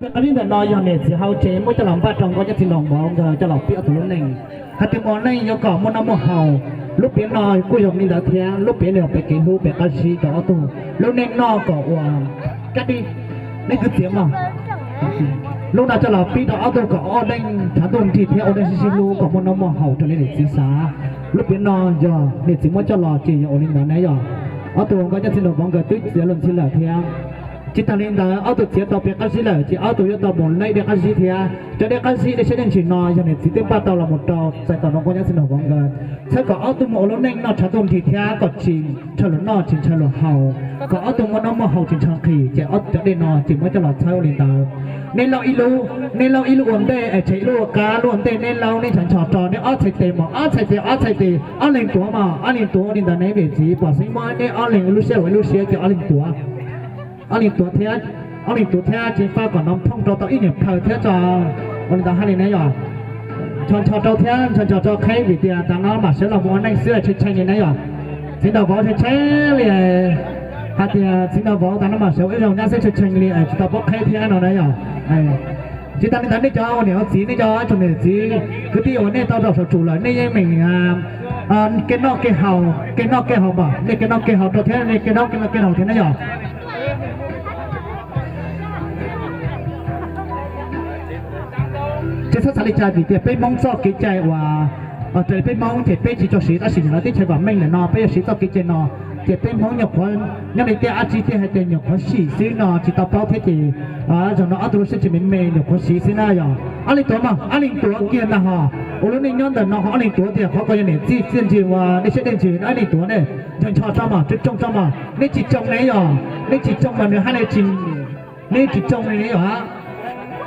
Qab zib ntawm no yog niam txiv hauv tsev muab coj los npaj rau nkauj nyab txiv nraug vauv nkawd coj los pib ob tug lub neej. Hais tias mus ua neej yuav kom muaj noj muaj haus, lub piav no kuj yog li ntawd thiab, lub piav no yog pem kev hlub pem qab zib rau ob tug lub neej noj kom ua kab dib. Nej kwv txiav mog, lub no coj los pib rau ob tug kom ua neej tshav ntuj nrig thiab ua neej sib sib hlub kom muaj noj muaj haus raws li niam txiv xav. Lub piav no yog niam txiv muab coj los ces yog ua li ntawd na yog. Ob tug nkauj nyab txiv nraug vauv nkawd twb txiav los ntxhi lawm thiab. Tsis tas li ntawd ob tug txiav tau pem qab zib lawm ces ob tug yuav tau mus laij dej qab zib thiab. Cov dej qab zib dej siab dej ntsws no yog niam txiv twb npaj tau los mus rau txais tos rau nkauj nyab txiv nraug vauv nkawd, txhawb kom ob tug mus ua lub neej noj tshav ntuj nrig thiab kom tsis ntshaw lus noj tsis ntshaw lus haus, kom ob tug muaj noj muaj haus tsis ntshaw nqhis ces cov dej no ces muab coj los txhawb ua li ntawd. Nej laub ib lub, nej laub ib lub ua ntej es tseg ib lub ua qab, lub ua ntej nej laub nej nchos nchos rau nej ob txhais tes mas ob txhais tes ob txhais tes ob leeg tuav mas ob leeg tuav ua li ntawd nej vim txiv pom xeeb muab nej ob leeg ua lub siab ua ib lub siab ces ob leeg tuav. Ob leeg tuav thiab, ob leeg tuav thiab tsis faj kom nov phooj rau tau ib nyuag plhaw thiab tso. Ua li ntawd hais li na yom. Nchos nchos rau thiab nchos nchos rau qheb vim tias tav no mam sawv los mus ua neej xwb tshee tshee li na yom. Txiv nraug vauv tshee tshee li, hais tias txiv nraug vauv tav no mam sawv ib zaug nyab xwb tshee tshee li tsis tau paub qheb thiab no na yom. Tsis tas li ntawd nej cov ua niam ua txiv nej cov tsoom niam txiv kwv tij uas nej tau zaum saum tsum lawm nej yeej meem kev noj kev haus, kev noj kev haus mas nej kev noj kev haus rau thiab nej kev noj kev noj kev haus thiab na yom. Tsis txhob xav li cas vim tias peb Hmoob txoj kev cai uas raws li peb Hmoob ces peb tsis tso siv tab sis nim no teb chaws vam meej lawm no peb yuav siv txoj kev cai no. Ces peb Hmoob nyuam qhuav nyob li tej dab tsi tej hais tias nyuam qhuav sim xwb no tsis tau paub thiab ces zaum no ob tug lub siab tsis me me nyuam qhuav siv xwb na yom. Ob leeg tuav mas ob leeg tuav kiag ntag hos. Ua lub neej nyob ntawm no ho ob leeg tuav tias qhov ko yog niam txiv txiaj ntsig ua dej siab dej ntsws ob leeg tuav ne. Nchos nchos tso mas tsoo tsoo tso mas nej tsis tsoo ne yom, nej tsis tsoo mas nws hab ne tsis, nej tsis tsoo ne yom.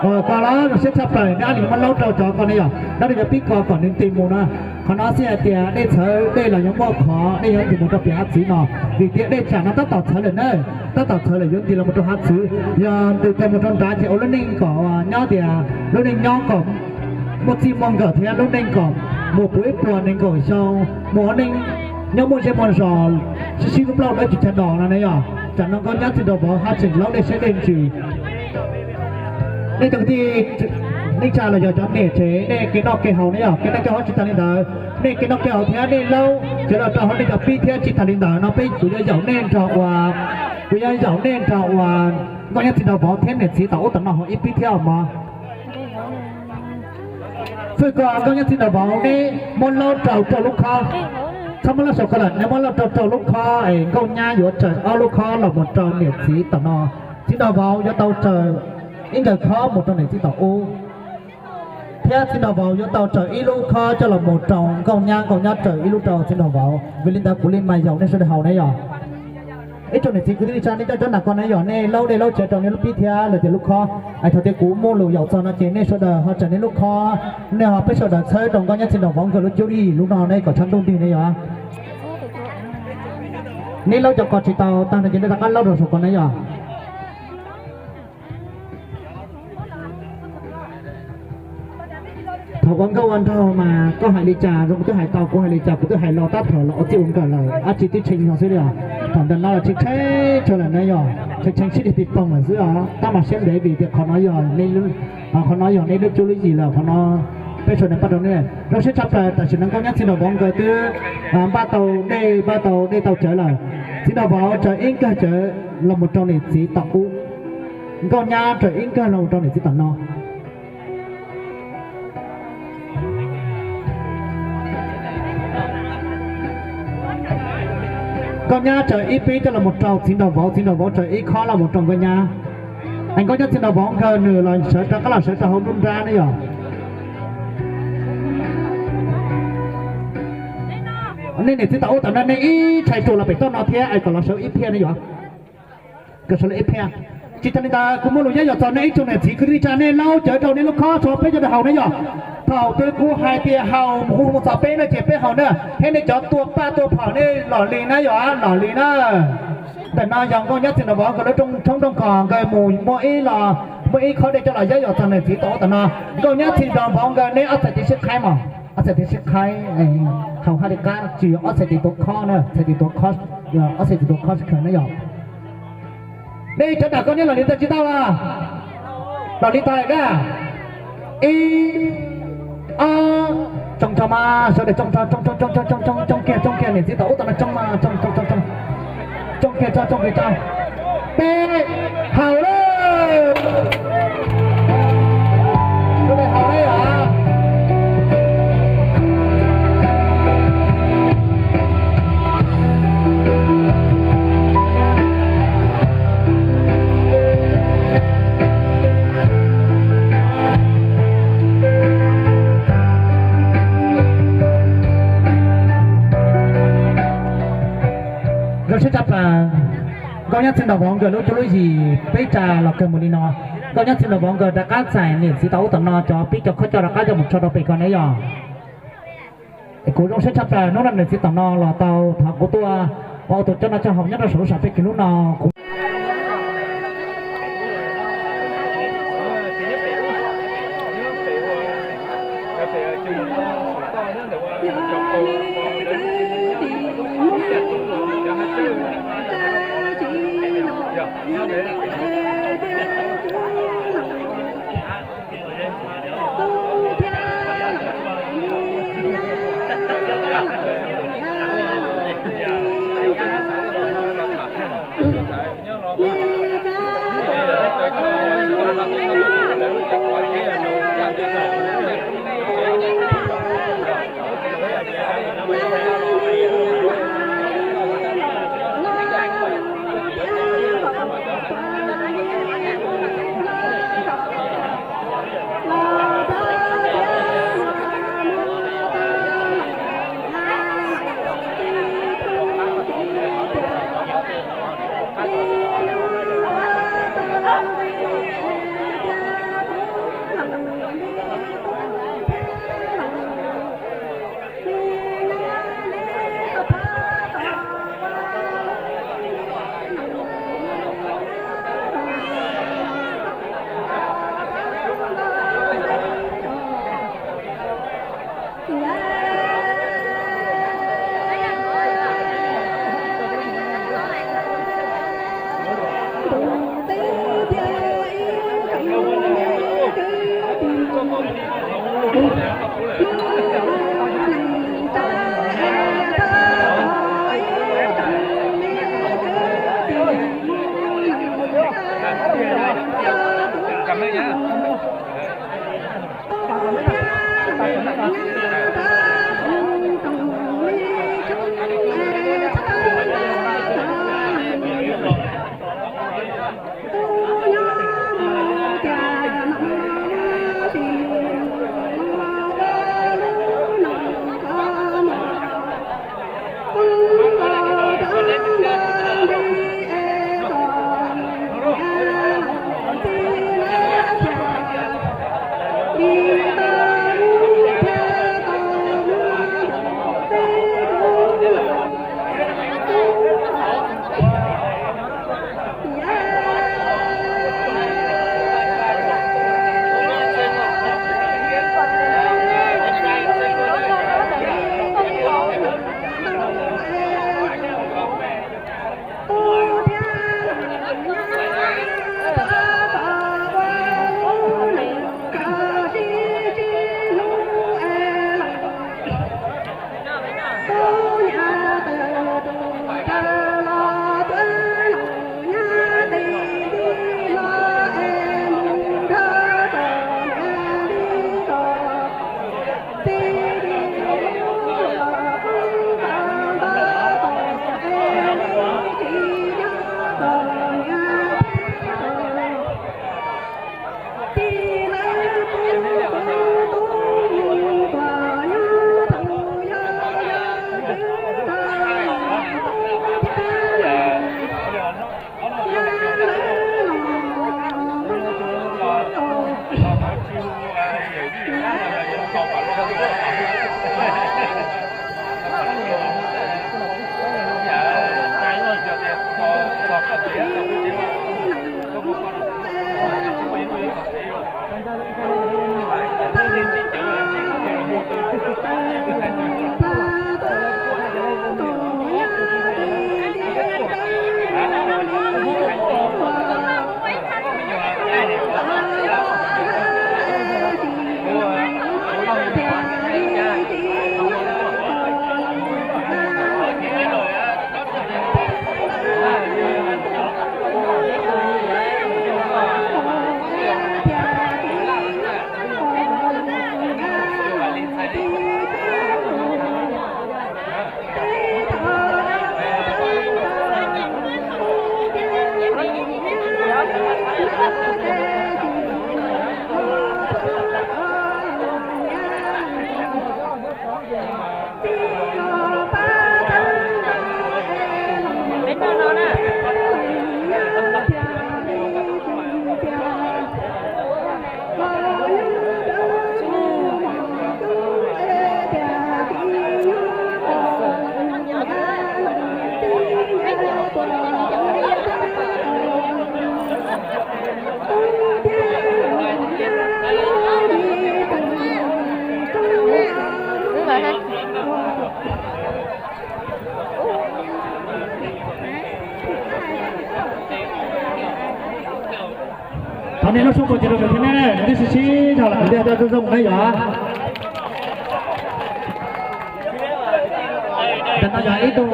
Ko los zoo siab tshaj plaws nej ob leeg muab laub rau cov ko ne yom, dab li cov pib ko kom nws nti mus na. Qhov no xij hais tias dej txhawv dej los yuav muaj qhov dej yuav nti mus rau pem hav txwv no, vim tias dej tsam no tab tom txhawv lawm na, tab tom txhawv lawm yuav nti los mus rau hav txwv. Yog nti tau mus rau nrad ces ua lub neej kom nyob tias lub neej nyob kom muaj txij muaj nkawm thiab lub neej kom mus puv ib puas nees nkaum xyoo, mus ua neej nyob muaj zej muaj zos, sib sib hlub plaub dawb tsis chaw dos no ne yom. Tsam no nkauj nyab txiv nraug vauv haj tseem laub dej siab dej ntsws. Nej cov kwv tij neej tsa los yog cov niam tsev nej kev noj kev haus ne yom, kev noj kev haus tsis tas li ntawd, nej kev noj kev haus thiab nej laub cov los rau hauv nej cov pib thiab tsis tas li ntawd no peb kuv yuav yaum nej nrog ua, kuv yuav yaum nej nrog ua nkauj nyab txiv nraug vauv thiab niam txiv tom ub tom no hauv ib pib thiab os mog. Fwj ko nkauj nyab txiv nraug vauv neb muab laub rau rau lub khob, txhob muab laub saum ko lawm, neb muab laub rau rau lub khob es nkauj nyab yuav raws ob lub khob los mus rau niam txiv tom no. Txiv nraug vauv yuav tau raws ib nkawm khob mus rau niam txiv tom ub, thiab txiv nraug vauv yuav tau raws ib lub khob coj los mus rau nkauj nyab, nkauj nyab raws ib lub rau txiv nraug vauv. Vim li ntawd kuv li mas yaum nej sawv daws haus ne yom. Ib tsoom niam txiv kwv tij neej tsa nej coj cov nas ko ne yom, nej laub dej laub cawv rau nej lub pib thiab lawm tias lub khob. Es thaum tias kuv muaj lus yaum txog no ces nej sawv daws ho raws nej lub khob, nej ho peb sawv daws txhawb rau nkauj nyab txiv nraug vauv nkawd lub cuab lub yig lub no ne kom tshav ntuj nrig ne yom. Neb laub cov ko tsis tau tag no ces nej rov qab laub rau saum ko ne yom. Thaum ua nkauj ua nraug mas koj hais li cas zoo kuv twb hais tau, kuv hais li cas kuv twb hais los, tab thaum los ua txij ua nkawm lawm dab tsi twb tshee no xwb li os. Thaum ntawm no los tshee tshee tshee lawm na yom, tshee tshee sib dhia pis poog lawm xwb os. Tab mas siab ntev vim tias qhov no yog, qhov no yog nej lub cuab lub yig lawm, qhov no peb sawv daws npaj rau nej. Zoo siab tshaj plaws tam sim no nkauj nyab txiv nraug vauv nkawd twb npaj tau dej, npaj tau dej tau cawv lawm. Txiv nraug vauv raws ib nkawg cawv los mus rau niam txiv tom ub, nkauj nyab raws ib nkawg los mus rau niam txiv tom no. Nkauj nyab raws ib pib coj los mus rau txiv nraug vauv, txiv nraug vauv raws ib khob los mus rau nkauj nyab. Es nkauj nyab txiv nraug vauv nkawd nws los sawv rov qab los sawv rau hauv nruab nrab ne yom. Nej niam txiv tom ub tom no nej ib tshais rau los pem toj no thiab es kom los sawv ib phiaj ne yom. Kom sawv los ib phiaj. Tsis tas li ntawd kuv muaj lus yaub yom txog nej ib tsoom niam txiv kwv tij neej tsa nej laub cawv rau nej lub khob rau peb cov haus ne yom. Thaum twg kuv hais tias haus mus hu mus txog peb na ces peb haus na, thiab nej cov tua paj tua phom nej los li na yom, los li na. Ntawm no yog nkauj nyab txiv nraug vauv nkawd lub rooj tshoob rooj kos nkawd mus muaj ib los, muaj ib khob dej coj los yaub yom txog niam txiv tom ub tom no. Nkauj nyab txiv nraug vauv nkawd neb ob txhais tes sib qhaib mog, ob txhais tes sib qhaib, haus haj li qab tsis yog ob txhais tes tuav khob na, txhais tes tuav khob, ob txhais tes tuav khob sib khaws na yom. Nej cov dam koj neb los li ntawd tsis tau los? Los li tag na. Ib, ob, tsoo tso mas, sawv daws tsoo tso, tsoo tsoo tsoo tsoo tsoo tsoo kiag, tsoo kiag, niam txiv tom ub tom no tsoo mas, tsoo tsoo tsoo tsoo, tsoo kiag tso, tsoo kiag tso. Peb, haus lawm. Sawv daws haus lawm os. Zoo siab tshaj plaws, nkauj nyab txwj nraug vauv nkawd lub cuab lub yig peb tsa los kawg mus li no. Nkauj nyab txwj nraug vauv nkawd rov qab txais niam txiv tau ub tom no cov pib cov khob coj rov qab coj mus tso rau pem ko ne yog. Kuv zoo siab tshaj plaws hnub no niam txiv tom no los tau thov kuv tuaj ua tus coj noj coj haus nyob rau saum lub sam peb kiv hnub no kuv Thov nej lub suab npo ces rau nws thiab na, nws twb sib sib zog lawm, nws twb hais tias zoo zoo na yog. Tam no yog ib tug